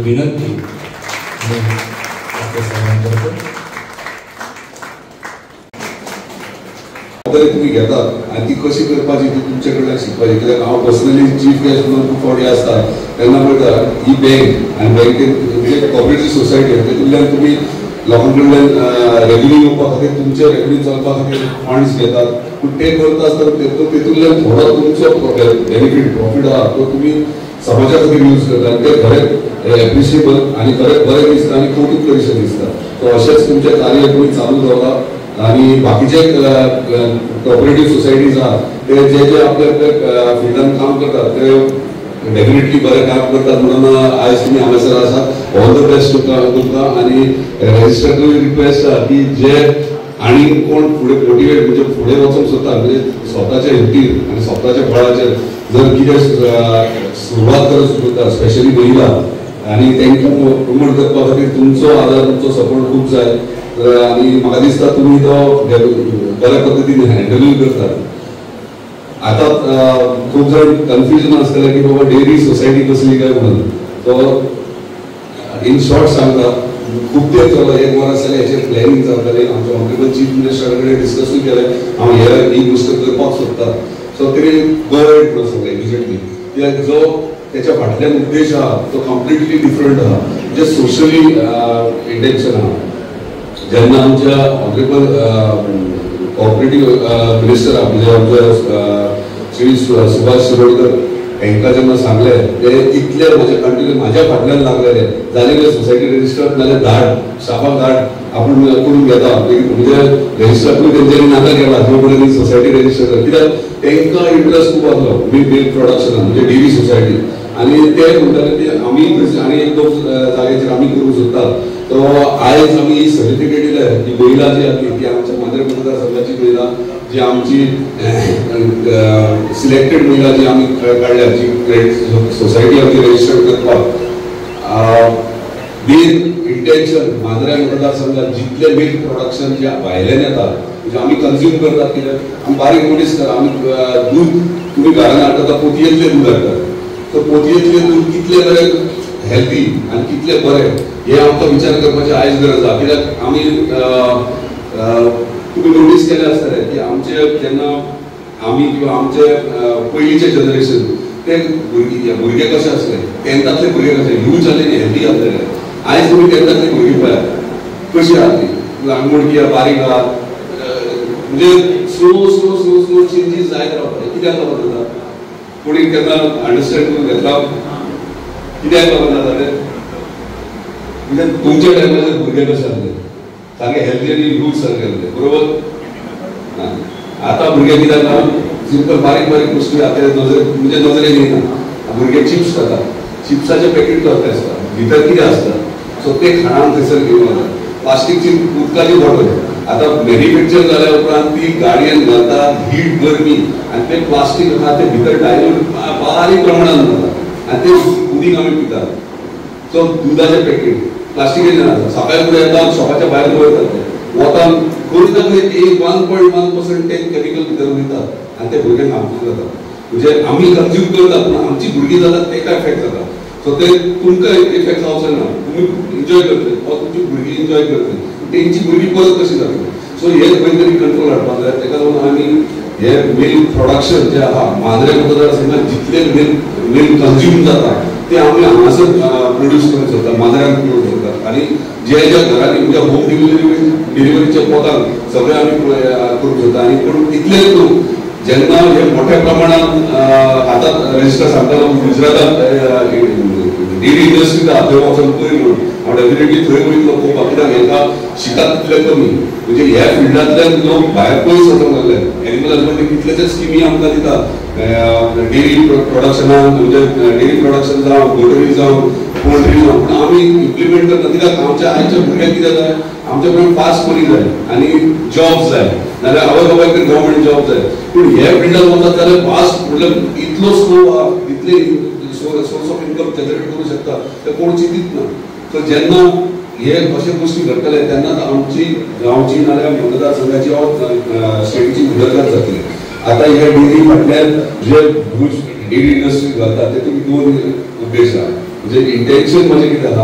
विनंती मी आपल्या सर्वांना करतो. तुमी घेतात आनी ती कशी करपाची ती तुमचे कडल्यान शिकपाची. कित्याक हांव पर्सनली चीफ गेस्ट म्हणून खूब फावटी आसता तेन्ना पळयता ही बँक आनी बँकेन म्हणजे कॉपरेटीव सोसायटी तेतूंतल्यान तुमी लोकां कडल्यान रेवेन्यू येवपा खातीर तुमचे रेवेन्यू चलपा खातीर फंड्स घेतात. पूण ते करता आसतना तेतूंतल्यान थोडो तुमचो बेनिफीट प्रॉफीट आहा तो तुमी समाजा खातीर यूज करता आनी ते खरेंच एप्रिशिएबल आनी खरेंच बरें दिसता आनी कौतूक करीशें दिसता. सो अशेंच तुमचें कार्य तुमी चालू दवरा आनी बाकीचे कॉपरेटीव सोसायटीज आहा ते जे जे आपल्या आपल्या फिल्डान काम करतात ते डेफिनेटली बरें काम करतात म्हणून आयज तुमी हांगासर आसा. ऑल the best तुमकां आनी रजिस्टराकूय रिक्वेस्ट आहा की जे आनी कोण फुडें मोटिवेट म्हणजे फुडें वचूंक सोदता म्हणजे स्वताच्या हिमतीन आनी स्वताच्या बळाचेर जर कितें सुरवात करूंक सोदता स्पेशली महिला आनी तांकां प्रमोट करपा खातीर तुमचो आदार तुमचो सपोर्ट खूब जाय आनी म्हाका दिसता तुमी तो बऱ्या पद्दतीन हँडलूय करतात. आतां खूब जाण कन्फ्युजन आसतलें की बाबा डेअरी सोसायटी कसली काय म्हणून. सो इन शॉर्ट सांगता खूब तेंप जालो एक वर्स जालें हेचेर प्लॅनिंग चलतालें. आमच्या ऑनरेबल चीफ मिनिस्टरा कडेन डिस्कसूय केलें हांव हे ही गोश्ट करपाक सोदता. सो तरी गो अहेड म्हणून सांगलें इमिजिएटली. कित्याक जो तेच्या फाटल्यान उद्देश आहा तो कंप्लिटली डिफरंट आहा म्हणजे सोशली इंटेन्शन आहा. जेन्ना आमच्या ऑनरेबल कॉपरेटीव मिनिस्टर म्हणजे आमच्या श्री सुभाष शिरोडकर हांकां जेन्ना सांगलें ते इतले म्हजे कंटिन्यू म्हाज्या फाटल्यान लागलेले जालें सोसायटी रजिस्टर नाल्यार धाड स्टाफाक धाड आपूण करून घेता म्हणजे रजिस्टराकूय तेंच्यांनी नाका केला जो पर्यंत सोसायटी रजिस्टर कर. कित्याक तांकां इंट्रस्ट खूब आसलो मिल्क प्रोडक्शनान म्हणजे डेअरी सोसायटी आनी ते म्हणटाले की आमी आनी एक दोन जाग्याचेर आमी करूंक सोदतात. तो आयज आमी ही सर्टिफिकेट दिल्या ही महिला जी आसली ती आमच्या मांद्रे मतदारसंघाची महिला जी आमची सिलेक्टेड महिला जी आमी काडल्या जी सोसायटी आमची रजिस्टर्ड करपाक मेन इंटेन्शन मांद्रे मतदारसंघात जितले मिल्क प्रोडक्शन जे भायल्यान येता म्हणजे आमी कन्ज्यूम करतात कित्याक आमी बारीक मनीस तर आमी दूद तुमी घरान हाडटा पोतयेंतलें दूद हाडटात. सो पोतयेंतलें दूद कितलें बरें हेल्दी आनी कितलें बरें हे आमकां विचार करपाची आयज गरज आहा. कित्याक आमी तुमी नोटीस केलें आसतलें की आमचे जेन्ना आमी किंवा आमचे पयलींचे जनरेशन ते भुरगे कशे आसले तेन्नातले भुरगे कशे ह्यूज जाले आनी हेल्दी आसलेले. आयज तुमी तेन्नातली भुरगीं पळयात कशी आहा ती लांबुडकी आहा बारीक आहा म्हणजे slow slow slow slow changes जायत रावता. कित्याक लागून जाता कोणी केन्ना अंडरस्टँड करून घेतला कित्याक लागून जाता तें म्हणजे तुमच्या टायमाचेर भुरगे कशे आसले सारके हेल्दी आनी ह्यूज सारके आसले बरोबर. आतां भुरगे कित्याक लागून सिंपल बारीक बारीक गोश्टी आतां नजर म्हणजे नजरेन येना. भुरगे चिप्स खाता चिप्साचे पॅकेट कसलें आसता भितर कितें आसता सो ते खाणान थंयसर घेवन वता. प्लास्टीकची उदकाची बॉटल आतां मॅन्युफॅक्चर जाल्या उपरांत ती गाडयेन घालता हीट गरमी आनी ते प्लास्टीक आहा ते भितर डायल्यूट बारीक प्रमाणान जाता आनी ते उदीक आमी पितात. सो दुदाचें पॅकेट प्लास्टिकेचें आसा सकाळी फुडें येता शॉपाच्या भायर दवरतात ते वतान करून एक 1.1% ते केमिकल भितर वयता आनी ते भुरग्यांक हार्मफूल जाता. म्हणजे आमी कन्ज्यूम करतात पूण आमची भुरगीं जातात तेका इफेक्ट जाता. सो ते तुमकां इफेक्ट जावचो ना तुमी एन्जॉय करतले वा तुमची भुरगीं एन्जॉय करतली तेंची भुरगीं परत कशी जातली. सो हे खंय तरी कंट्रोल हाडपाक जाय. तेका लागून आमी हे मिल्क प्रोडक्शन जे आहा मांद्रे मतदारसंघात जितले मिल्क कन्ज्यूम जाता ते आमी हांगासर प्रोड्यूस करूंक सोदता मांद्र्यान करूंक सोदतात आनी जे ज्या घरांनी म्हणजे होम डिलिव्हरीच्या पोतान सगळें आमी करूंक सोदता. आनी पूण इतलेंच न्हू जेन्ना हे मोठ्या प्रमाणात आतां रजिस्टर सांगतालो गुजराताक डेअरी इंडस्ट्री आहा थंय वचोन पळय म्हणून हांव डेफिनेटली थंय वयतलो पळोवपाक. कित्याक हेका शिकात तितले कमी म्हणजे ह्या फिल्डांतल्यान लोक भायर पयस वचोंक लागले. एनिमल हजबंडरी कितलेशेच स्किमी आमकां दिता डेअरी प्रोडक्शनाक म्हणजे डेअरी प्रोडक्शन जावं गोटरी जावं पोल्ट्री जावं पूण आमी इम्प्लिमेंट करता. कित्याक आमच्या आयच्या भुरग्यांक कितें जाय आमच्या कडेन फास्ट मनी जाय आनी जॉब जाय नाल्यार आवय बापायक गव्हर्मेंट जॉब जाय. पूण ह्या फिल्डान वतात जाल्यार फास्ट म्हणल्यार इतलो स्लो आहा इतले सोर्स ऑफ इन्कम जनरेट करूं शकता ते कोण चिंतीत ना. सो जेन्ना हे अशे गोश्टी घडटले तेन्नाच आमची गांवची नाल्यार मतदारसंघाची वा स्टेटीची उदरगत जातली. आतां हे डेअरी फाटल्यान जे डेअरी इंडस्ट्री घालता तेतून दोन उद्देश आहा. म्हणजे इंटेन्शन म्हजें कितें आसा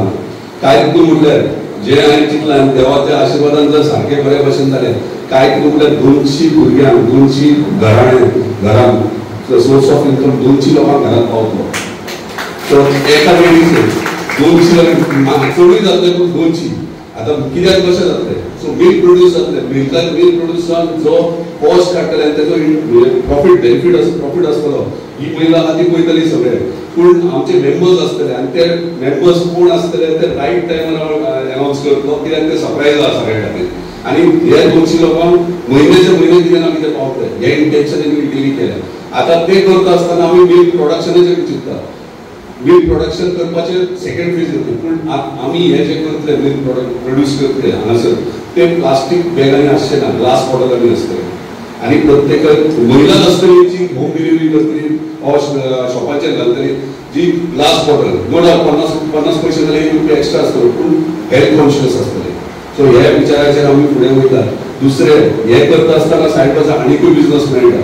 काय कितें म्हटल्यार जे हांवें चिंतलां आनी देवाच्या आशिर्वादान जर सारकें बरे भशेन जालें काय कितें म्हटल्यार 200 भुरग्यांक 200 घराणे घरांक सोर्स ऑफ इन्कम 200 लोकांक घरांत पावतलो. सो एका लेडीचे 200 लोकांक चडूय जातले पूण 200 आतां कित्याक कशें जातलें. सो मिल्क प्रोड्यूस जातलें, मिल्कान मिल्क प्रोड्यूस जावन जो कॉस्ट काडटले आनी तेजो प्रॉफीट बेनिफीट प्रॉफीट आसतलो ही महिला आहा ती पळयतली सगळे. पूण आमचे मेंबर्स आसतले आनी ते मेंबर्स कोण आसतले ते रायट टायमार अनावन्स करतलो कित्याक ते सरप्रायज आसा सगळ्या खातीर. आनी हे 200 लोकांक म्हयन्याच्या म्हयने कितें ना कितें पावतलें हे इंटेन्शन डिली केलें. आतां ते करता आसतना आमी मिल्क प्रोडक्शनाचेर चिंतता, मिल्क प्रोडक्शन करपाचें सेकंड फेज येतली. पूण आमी हे जे करतले मिल्क प्रोडक्ट प्रोड्यूस करतले हांगासर ते प्लास्टीक बॅगांनी आसचे ना, ग्लास बॉटलांनी आसतले. आनी प्रत्येक महिलाच आसतली जी होम डिलिव्हरी करतली ऑर शॉपाचेर घालतली जी ग्लास बॉटल नो डावट 50 पयशे जाल्यार 1 रुपया एक्स्ट्रा आसतलो पूण हेल्थ कॉन्शियस आसतले. सो ह्या विचाराचेर आमी फुडें वयता. दुसरें हें करता आसतना सायड बाजू आनीकूय बिजनस मेळटा.